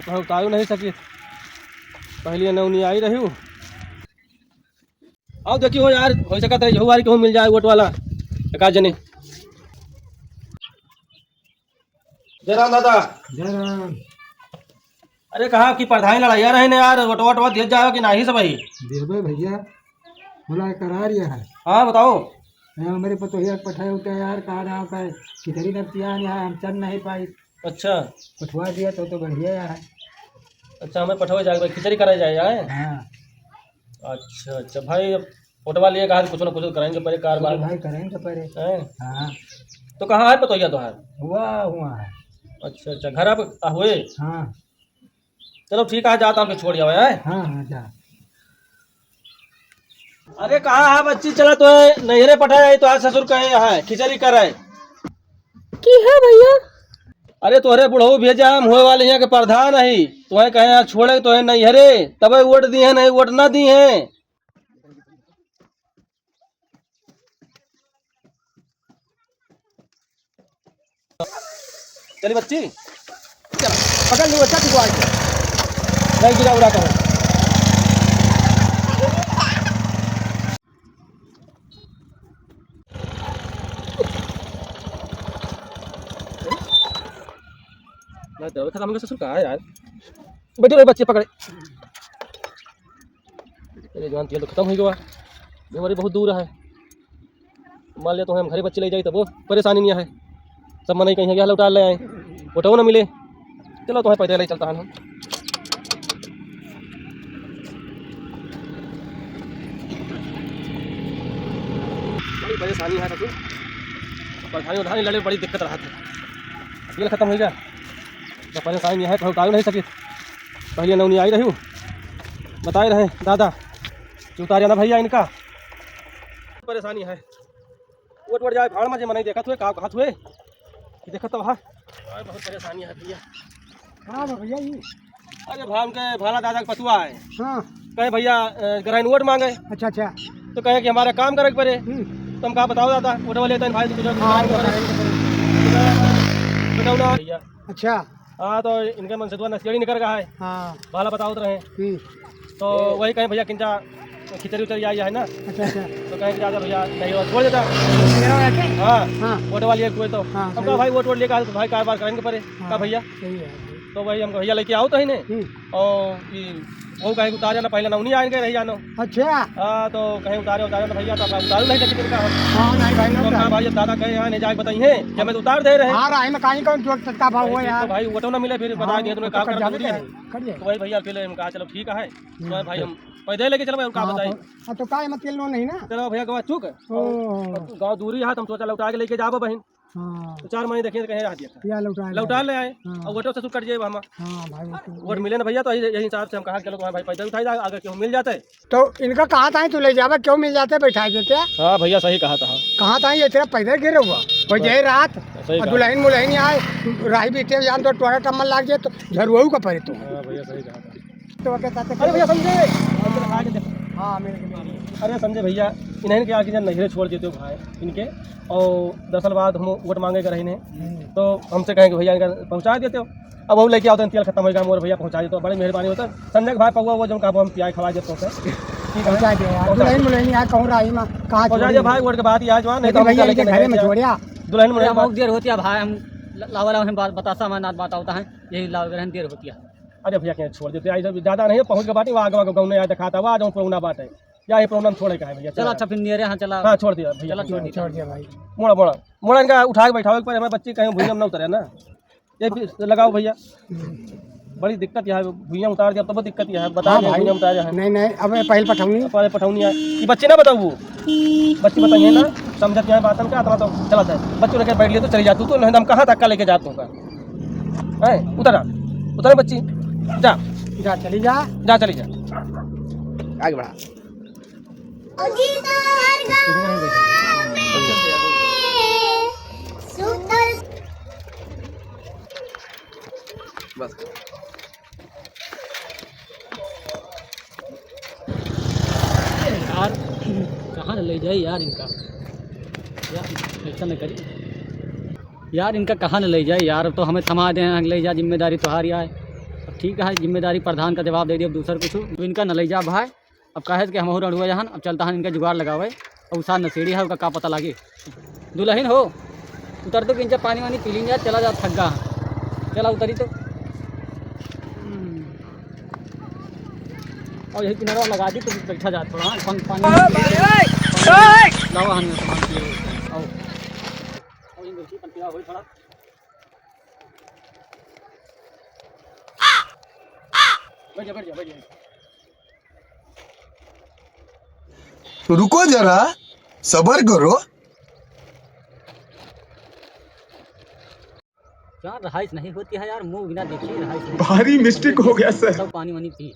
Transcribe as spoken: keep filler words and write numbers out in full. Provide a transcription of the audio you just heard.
तो हम उतारू नहीं सकी। पहले नौनी आई रही हूँ। आओ देखी हो यार, हो सकत है यहू वारी कहूँ मिल जाए वोट वाला एक आध जने। जय राम दादा। जय राम। अरे कहाँ की प्रधान लड़ाइया रहे ने यार, वोट वोट वोट दिए जाओ कि नाही सब ही? देबे भैया, बोला करार यह है। हाँ बताओ। अरे हमरे पतोहिया के पठाए होते हैं यार, कहा जाओ का खिचड़ी न पिया नहीं है, हम चल नहीं पाई। अच्छा। पठवा दिया तो, तो बढ़िया है। अच्छा, हमें पठवा जाए, खिचड़ी कराई जाए, आए? हाँ। अच्छा, अच्छा भाई, अब वोटवा लिए कहा कुछ ना कुछ करेंगे पहले कारबार। तो भाई करेंगे पहले। हैं? हाँ। तो कहाँ है पतोहिया तोहार? हुआ, हुआ है। अच्छा, अच्छा, घर अब हुए? हाँ। चलो ठीक है, जाता हूँ, छोड़ जाओ, हैं? हाँ, हाँ, जा। अरे कहाँ है बच्ची, चला तो है, नैहरे पठाए है, तो आज ससुर कहे है, खिचड़ी करे। की है भैया? अरे तोहरे बुढ़ऊ भेजा, हम होए वाले यहाँ के प्रधान है, तोहे कहे यहाँ छोड़े, तोहे नैहरे, तबे वोट दी है, नहीं वोट ना दी है। चली बच्ची, चला, पकड़ ली बच्चा, तू आज नहीं गिरा उड़ा करो। मैं दवाई खत्म हो गया ससुर, कहाँ है यार? बैठे रहे बच्चे पकड़े। अरे जवान, तेल तो खत्म हो गया, बीमारी बहुत दूर है। मान लिया तो हम घरे बच्चे ले जाई तब वो परेशानी नहीं है। सब मनई कहीं गया लौटा ले आए, वोटो ना मिले। चलो तो है पैदल ही चलता है हम। बड़ी परेशानी है ससुर, प्रधानी उधानी लड़े बड़ी दिक्कत रहा था। तेल खत्म हो गया, तो परेशानी है, कहूँ उतारू नहीं सकी। पहले नौनी आई रही हूँ, बताए रहे दादा कि उतार जाना भैया इनका। परेशानी है, वोट वोट जाए भाड़ में, जे मनई देखत हुए, का कहत हुए, कि देखत तो हा। अरे बहुत परेशानी है भैया। हाँ बा भैया जी। अरे भाम के भाला दादा के पतुआ है। हाँ। कहे भैया, अ, ग्रहण वोट मांगे। अच्छा, अच्छा। तो कहे कि हमारा काम करे के पड़े। हम्म। तो हम कहा बताओ दादा, वोट वाले तन भाई तो कुछ हाँ, बताएंगे। बताएंगे। बताओ ना भैया। अच्छा। हाँ, तो इनके मन से तो नशेड़ी निकल गया है। हाँ। भाला बतावत रहे। हम्म। तो वही कहें भैया किंचा खिचड़ी उचड़ी आई है ना। अच्छा, अच्छा। तो कहें कि ज्यादा भैया नहीं हो, छोड़ देता। मेरा हो जाते? हाँ। हाँ। वोट वाली एक हुए तो। हाँ, हम कहा सही। भाई वोट वोट लेकर आए तो भाई कारोबार करेंगे परे। हाँ, का भैया? सही है। तो वही हमको भैया लेके आओ तो ही ने। हम्म। और ये वो कहे कि उतार जाना, पहले नौनी आएंगे रही जानो। अच्छा। हाँ, तो कहें उतारे, उतारे ना भैया, तो आप उतारू नहीं सके का। हाँ, नहीं भाई, ना तो उतार। कहा भाई, जब दादा कहे यहाँ नहीं जाके बताइए कि हमें तो उतार दे रहे हैं। हाँ, राही में कहीं कौन जोड़ सकता भाव भाई, हो ठीक यार। तो भाई, वोटो ना मिले, फिर बताए हाँ, दिए, तो तुम्हें तो काम कर करना जरूरी है। करिए। तो वही भैया, फिर हम कहा, चलो ठीक है, हम्म। तो भाई, हम पैदल लेके चलो भाई, और का हाँ, बताई? तो, हाँ, तो का, एमा तेल लो नहीं ना? चलो भैया, गवा चूक। ओ। और गाँव दूरी है, तो हम सोचा लौटा के लेके जाबो बहिन। हाँ। तो चार महीने देखिए, कहीं रह दिया था। या लौटा ले लौटा आए। ले आए। हाँ। और वोटो से कट जाए हम। हाँ भाई, वो तो वोट मिले ना भैया, तो यही, यही हिसाब से हम कहा, चलो तुम्हारे भाई पैदल उठाई जाए, अगर क्यों मिल जाते। तो इनका कहा था, तू ले जावा, क्यों मिल जाते, बैठा देते? हाँ भैया, सही कहा था। कहा था, ये तेरा पैदल गिरे हुआ, कोई बस। जाए रात, सही और कहा। दुल्हन मुलहन आए, राही बीते जान तो टोरा टम्मल लाग जाए, तो झरुआऊ का परे तू। हाँ भैया, सही कहा था। तो ओके, ताते अरे भैया, समझे? हाँ, मिल गए, मिल गए। अरे समझे भैया, इन्हें के आके जब नैहरे छोड़ देते हो भाई इनके, और दरअसल बात हम वोट मांगे के रही ने, हम्म। तो हमसे कहें कि भैया इनका पहुँचा देते हो। अब वो लेके आओ तो तेल खत्म हो गया, मोर भैया पहुँचा देते हो, बड़ी मेहरबानी होता। संजय भाई पौवा वो जो कहा हम पियाए खवाए देते हो सर। ठीक है। पहुँचा दे यार, पहुँचा दुल्हन दे। मुलहन यहाँ कहूँ राही में, कहाँ पहुँचा दे छोड़ी? भाई, वोट के बात ही आज वहाँ, नहीं तो हम भैया इनके घरे में छोड़िया। दुल्हन मुलहन अरे, हम बात देर होती है भाई, हम ल-, लावा लावा हम बात बतासा मैं ना बताओ तो है, यही लावा हम देर होती है। अरे भैया, कहीं छोड़ देते, आई जब ज्यादा नहीं है, पहुँच के बात ही, वहाँ आगे, आगे गाँव नहीं आया, दिखाता, वहाँ जाऊँ, पुराना बात है। या ये प्रॉब्लम छोड़े का है भैया, चला चला। अच्छा, फिर नियर है, चला। हाँ, छोड़ दिया भैया, चला, छोड़ छोड़ दिया। दिया। छोड़ दिया भाई। मोड़ा, मोड़ा, मोड़ा इनका उठा के बैठावे के पड़े, हमारे बच्चे कहीं भुइयां में ना उतरे ना। ये फिर लगाओ भैया, बड़ी दिक्कत यहाँ है, भुइयां उतार दिया, तब दिक्कत यहाँ है, बता हाँ दिया, भाई। भुइयां उतार दिया है। नहीं, नहीं, अब ये पहल पठौनी। पहले पठौनी है, ये बच्चे ना बताओ वो, बच्चे बताइए ना, समझत यहाँ बात हम क्या, इतना तो चला जाए, बच्चों लेके बैठ लिए तो चली जाती, तो नहीं तो हम कहाँ धक्का लेके जाते हैं, हैं? उतरा, उतरा बच्ची, जा, जा, चली जा। जा, चली जा। आगे बढ़ा। बस। यार, कहाँ ले जाए यार इनका? यार, ऐसा नहीं करी। यार, इनका कहाँ ले जाए यार? अब तो हमें थमा दे हैं, ले जा, जिम्मेदारी तुम्हारी आए। अब ठीक है, जिम्मेदारी प्रधान का जवाब दे दिया, अब दूसर कुछ। अब इनका न लइ जा भाई, अब काहे कि हमहू रड़ुआ जहन, अब चलता हन इनका जुगाड़ लगावे। और साथ नशेड़ी है, ओका का पता लागे। दुलहिन हो, उतर तो कि इनका पानी वानी पी लीन जा, चला जा, थक गा। चला उतरी तो। और यही किनारा लगा दी तो बैठा जा थोड़ा, हाँ, पानी, पानी लावा, हम सामान पिए। आओ। और इन बैठी, पन पिया होई थोड़ा। बैठ जा, बैठ जा, बैठ जा। तो रुको जरा, सबर करो। क्या रहाइश नहीं होती है यार, मुंह बिना देखे रहाइश नहीं होती। भारी mistake हो गया सर। सब पानी वानी पी।